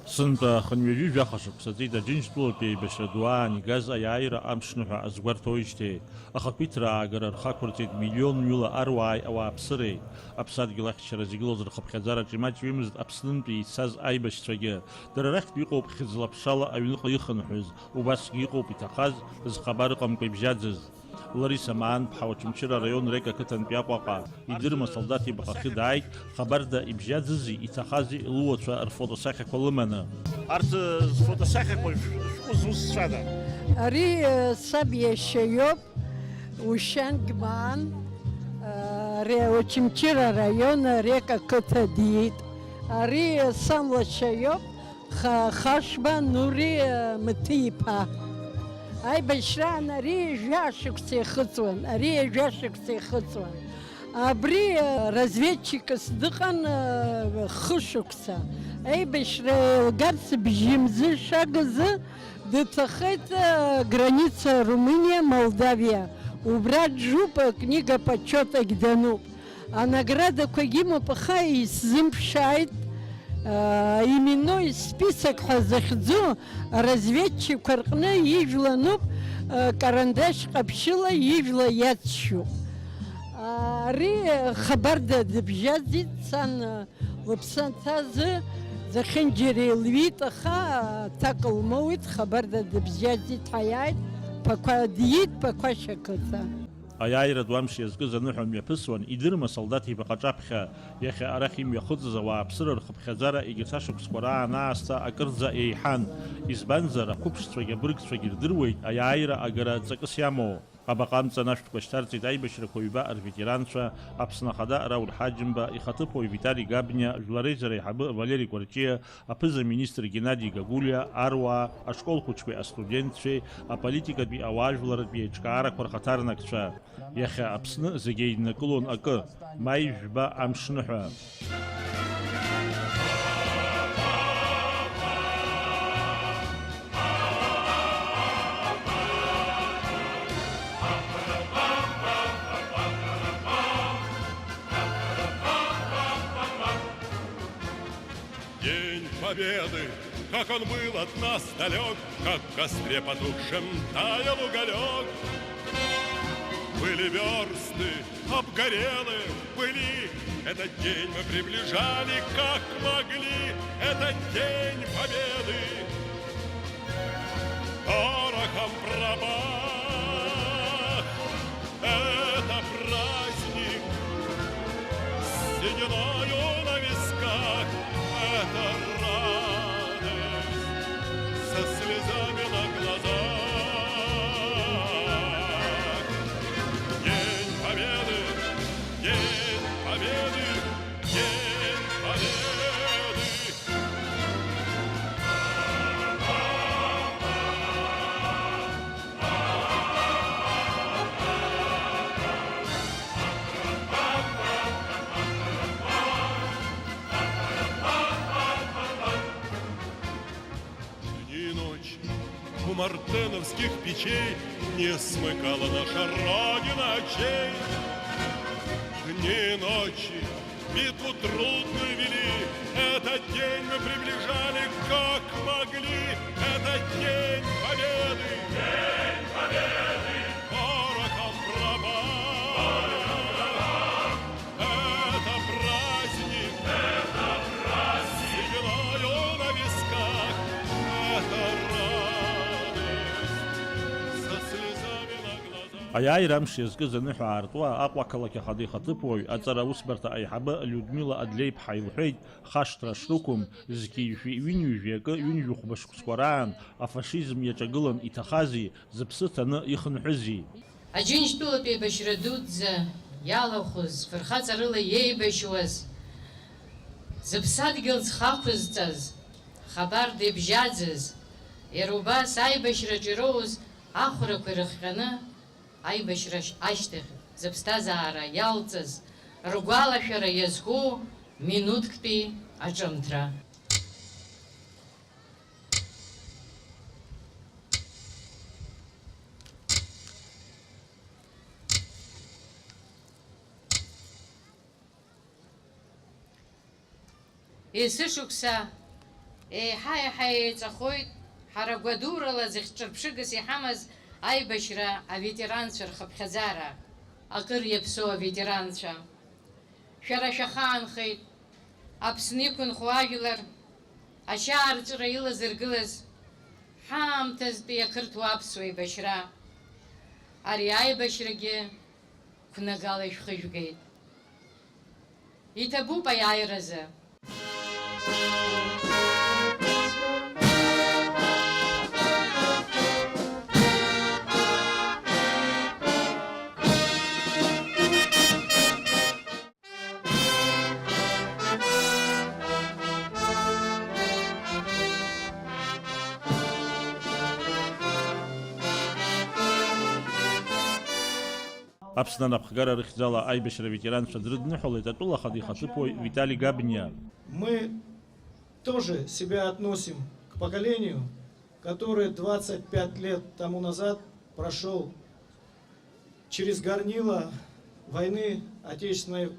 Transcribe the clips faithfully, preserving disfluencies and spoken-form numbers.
Сынтәа хынҩажәи жәаха шықәса ҵит Аџьынџьтәылатәи аибашьра ду аан игаз аиааира амшныҳәа азгәарҭоижьҭеи, ахақәиҭра аагара рхы ақәырҵеит миллион ҩыла аруааи ауааԥсыреи. Аԥсадгьыл ахьчара зегьы лоз рхыԥхьаӡараҿ имаҷҩымызт Аԥснынтәи ицаз аибашьцәагьы. Дара рахьтә иҟоуп хьыӡла-ԥшала аҩныҟа ихынҳәыз, убасгьы иҟоуп иҭахаз, зхабар ыҟамкәа ибжьаӡыз. Лариса Маанԥҳа Очамчыра араион Рек ақыҭантәи Аҟәаҟа идырма солдаҭ ибӷахьы дааит, хабарда ибжьаӡызи иҭахази луацәа рфотосахьақәа лыманы. Арҭ, э, зфотосахьақәа шә-, шәҟәы зусҭцәада? Ари, э, саб иашьа иоуп, Ушьанг Маан, э, ари Очамчыра араион Рек ақыҭа диит. Ари, э, сан лашьа иоуп, Ха-, Хашба Нури, э, Мыҭи-иԥа. Аибашьраан ари ҩажәа шықәса ихыҵуан, ари ҩажәа шықәса ихыҵуан. Абри, э, разведчикс дыҟан, э, хышықәса. Аибашьра еилгарц бжьымзы шагазы дыҭахеит, э, граница Румыниа, Молдавиа. Убра джуп, э, книга почётагь дануп. Анаградақәагь имоуп, аха исзымԥшааит, аа, именной список ҳәа захьӡу аразведчикқәа рҟны ижәла ануп, аа, карандаш ҟаԥшьыла ижәла иацшьу. Ари хабарда дыбжьаӡит, сан лыԥсы анҭазы, зехьынџьара илҩит, аха аҭак лмоуит, хабарда дыбжьаӡит, ҳаиааит, Ԥақәа диит, Ԥақәашь ақыҭа. Аиааира ду амш иазкыз аныҳәа мҩаԥысуан, идырма солдаҭ ибаҟа аҿаԥхьа. Иахьа арахь имҩахыҵыз ауааԥсыра рхыԥхьаӡара егьырҭ ашықәсқәа раан аасҭа акырӡа еиҳан. Избанзар, ақәыԥшцәагь абыргцәагь ирдыруеит аиааира агара ҵакыс иамоу. Абаҟа амҵан ашәҭқәа шьҭарҵеит аибашьрақәа ҩба рветеранцәа, Аԥсны Ахада Рауль Ҳаџьымба, ихаҭыԥуаҩ Витали Габниа, жәлар реизара аиҳабы Валери Кәарҷиа, аԥыза-министр Геннади Гагулиа, аруаа, ашкол хәыҷқәеи астудентцәеи, аполитикатәи ауаажәларратәи еиҿкаарақәа рхаҭарнакцәа. Иахьа Аԥсны зегь еиднакылон акы, маи жәба амшныҳәа. День Победы, как он был от нас далёк, как в костре потухшем таял уголёк. Были вёрсты, обгорелы были, этот день мы приближали, как могли, этот День Победы. Порохом пропах, это праздник, сединою на висках, это радость со слезами на глазах. День Победы, День Победы, День Победы. Дни и ночи у мартеновских печей не смыкала наша Родина очей. Дни и ночи битву трудную вели, этот день мы приближали, как могли, этот День Победы. День Победы! Порохом пропах! Это праздник, это праздник, сединою на висках, это радость со слезами на глазах. Аиааира амш иазкыз аныҳәа аартуа, Аҟәа ақалақь ахада ихаҭыԥуаҩ, аҵара аусбарҭа аиҳабы Людмила Адлеиԥҳа илҳәеит, хашҭра шрықәым, зқьи жәшәи ҩынҩажәи акы ҩынҩажәи хәба шықәсқәа раан афашизм иаҿагылан иҭахази, зыԥсы ҭаны ихынҳәызи. Аџьынџьтәылатә еибашьра дуӡӡа иалахәыз, фырхаҵарыла иеибашьуаз, зыԥсадгьыл зхы ақәызҵаз, хабар дыбжьаӡыз, иара убас аибашьраҿ ироуз ахәрақәа ирыхҟьаны, аибашьра ашь-, ашьҭахь зыԥсҭазаара иалҵыз, ргәалашәара иазку минуҭктәи аҿымҭра. Есышықәса Еиҳа-еиҳа еиҵәахоит ҳара гәадурала зыхьҿырԥшыгас иҳамаз аибашьра аветеранцәа рхыԥхьаӡара. Акыр иаԥсоу аветеранцәа, шәара шәахаанхеит Аԥсны иқәынхо ажәлар ашьаарҵәыра илазыргылаз ҳаамҭазтәи ақырҭуа аԥсуа еибашьра. Ари аибашьрагьы қәнагала ишәхыжәгеит. Иҭабуп аиааиразы. Аԥсны анапхгара рыхьӡала аибашьра аветеранцәа дрыдныҳәалеит атәыла ахада ихаҭыԥуаҩ Витали Габниа. Мы тоже себя относим к поколению, который двадцать пять лет тому назад прошёл через горнило войны, Отечественной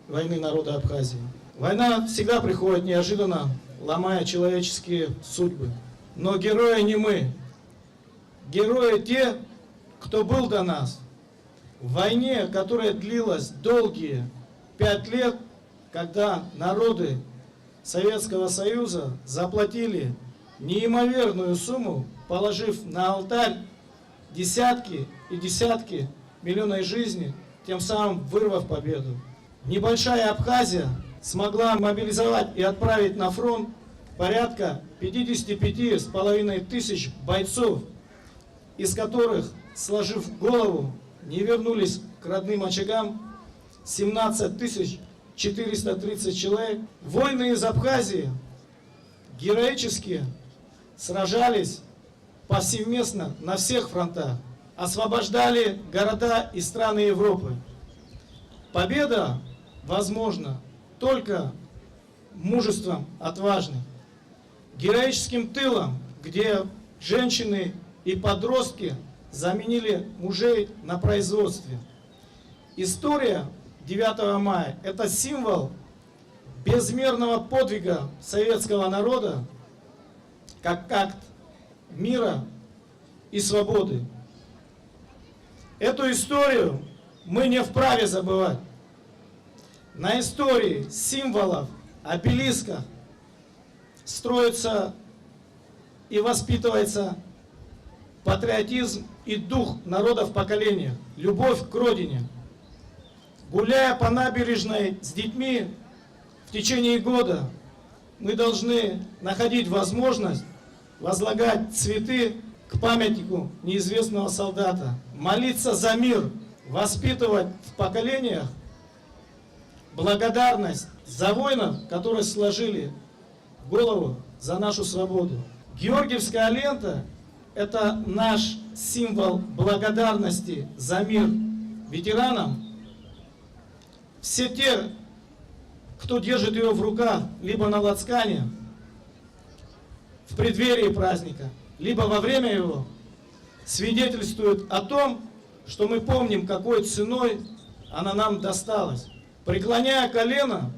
войны народа Абхазии. Война всегда приходит неожиданно, ломая человеческие судьбы. Но герои не мы. Герои те, кто был до нас. В войне, которая длилась долгие пять лет, когда народы Советского Союза заплатили неимоверную сумму, положив на алтарь десятки и десятки миллионов жизней, тем самым вырвав победу. Небольшая Абхазия смогла мобилизовать и отправить на фронт порядка пятидесяти пяти с половиной тысяч бойцов, из которых, сложив голову, не вернулись к родным очагам семнадцать тысяч четыреста тридцать человек. Воины из Абхазии героически сражались повсеместно на всех фронтах, освобождали города и страны Европы. Победа возможна только мужеством отважных, героическим тылом, где женщины и подростки заменили мужей на производстве. История девятого мая — это символ безмерного подвига советского народа как акт мира и свободы. Эту историю мы не вправе забывать. На истории, символах, обелисках строится и воспитывается патриотизм и дух народа в поколениях, любовь к родине. Гуляя по набережной с детьми в течение года, мы должны находить возможность возлагать цветы к памятнику неизвестного солдата, молиться за мир, воспитывать в поколениях благодарность за воинов, которые сложили голову за нашу свободу. Георгиевская лента — это наш символ благодарности за мир ветеранам. Все те, кто держит её в руках, либо на лацкане, в преддверии праздника, либо во время его, свидетельствуют о том, что мы помним, какой ценой она нам досталась. Преклоняя колено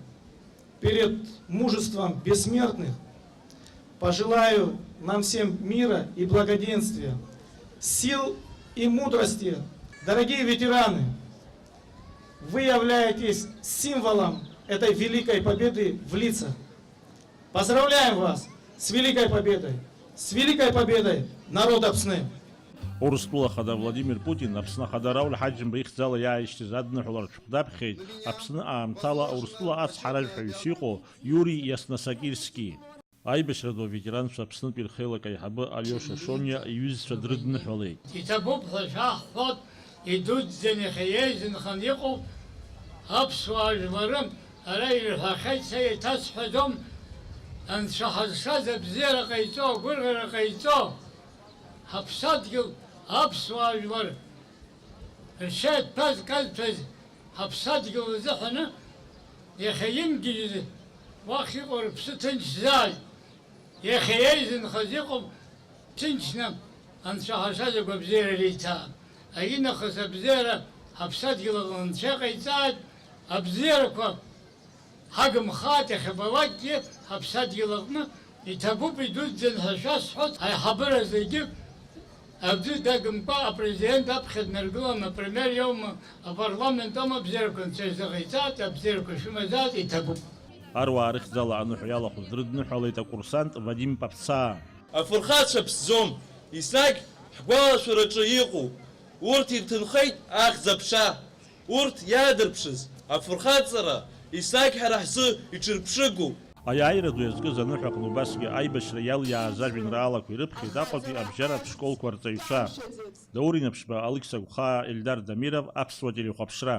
перед мужеством бессмертных, пожелаю нам всем мира и благоденствия, сил и мудрости. Дорогие ветераны, вы являетесь символом этой великой победы в лицах. Поздравляем вас с великой победой! С великой победой, народ Апсны! Урыстәыла Ахада Владимир Путин Аԥсны Ахада Рауль Ҳаџьымба ихьӡала иааишьҭыз адныҳәаларҭахь даԥхьеит Аԥсны аамҭала Урыстәыла ацҳаражәҳәаҩыс иҟоу Иури Иаснасакирски. Аибашьратәи аветеранцәа Аԥснытәи рхеилак аиҳабы Алиоша Шониа иҩызцәа дрыдныҳәалеит. Иҭабуп ҳәа шәаҳҳәоит, идуӡӡан иахьа еизынхан иҟоу аԥсуаа жәлары ара ирҳәахьеит, са еиҭасҳәаӡом, анцәа ҳазшаз абзиара ҟаиҵо, агәырӷьара ҟаиҵо, ҳаԥсадгьыл аԥсуаа жәлар ршьа иҭԥаз, казҭәаз ҳаԥсадгьыл азыҳәаны иахьа имгьежьыз уахь иҟоу рыԥсы ҭынчзааит. Иахьа еизынхаз иҟоуп, ҭынчны анцәа ҳазшаз агәабзиара риҭаа. Аинахыс абзиара ҳаԥсадгьыл аҟны анцәа иҟаиҵааит, абзиарақәа ҳагымхааит иахьабалакгьы ҳаԥсадгьыл аҟны Иҭабуп идуӡӡан ҳәа шәасҳәоит, аиҳабыра зегьы аӡәы дагымкәа апрезидент аԥхьа днаргыланы, апремиер иоума, апарламент аума, абзиарақәа анцәа изыҟаиҵааит, абзиарақәа шәымазааит, иҭабуп. Аруаа рыхьӡала аныҳәа иалахәыз дрыдныҳәалеит акурсант Вадим Паԥсаа. Афырхацәа ԥсӡом, еснагь ҳгәалашәараҿы иҟоуп. Урҭ ирҭынхеит ахьӡ-аԥша. Урҭ иаадырԥшыз афырхаҵара еснагь ҳара ҳзы иҽырԥшыгоуп. Аиааира ду иазкыз аныҳәа аҟны убасгьы аибашьра иалиааз ажәеинраалақәа ирыԥхьеит Аҟәатәи абжьаратә школқәа рҵаҩцәа. Даур Инаԥшьба, Алықьса Гәхаа, Ельдар Дамиров, Аԥсуа телехәаԥшра.